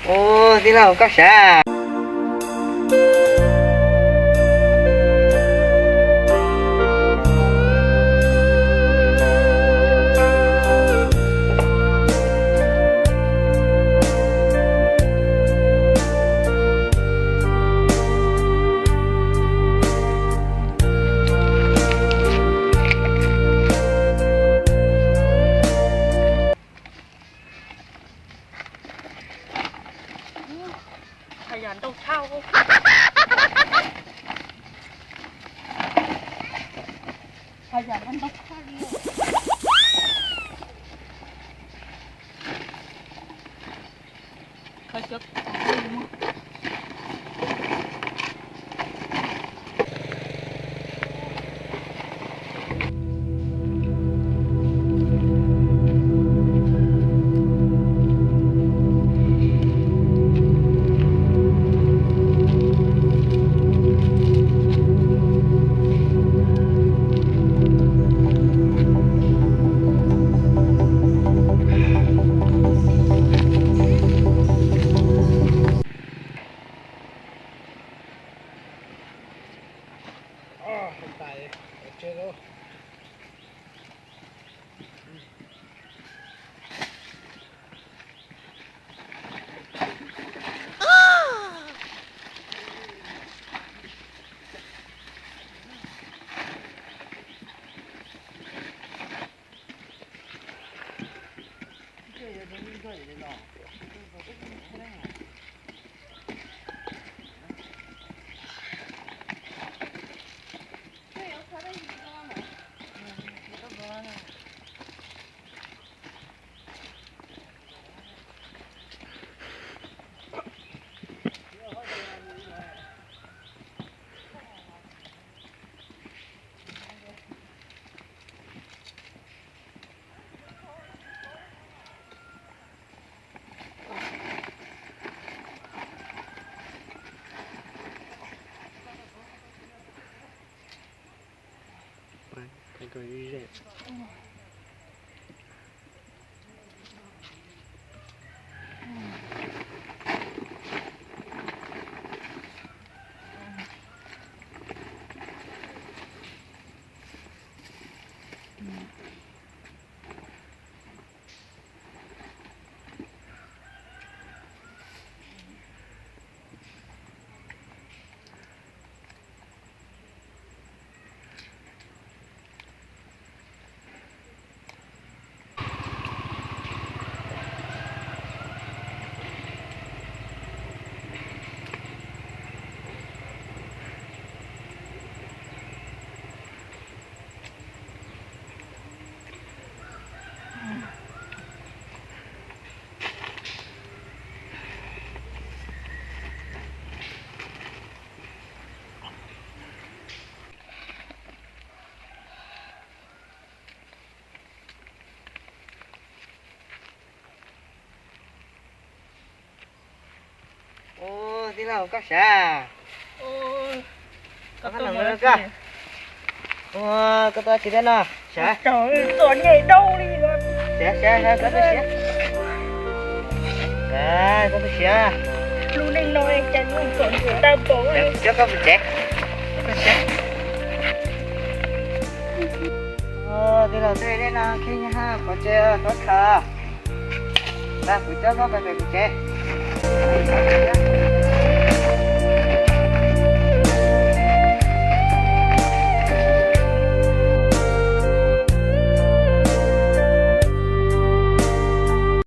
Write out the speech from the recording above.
Ua, tij laug koj sav. Haj yam ntau tshaj, haj yam ntau tshaj li. Ua, tij laug koj sav. Koj tuaj tsis thiab no? Sav. Txom nyem dhau li. Sav, sav, sav, koj tuaj siav. Koj tuaj siav. Lub neej no cas txom nyem tag npaum. Coj koj mus tsev. Tij laug, tej dej no khib nyab pov tseg, koj khaws. Kuv coj koj pem kuv tsev.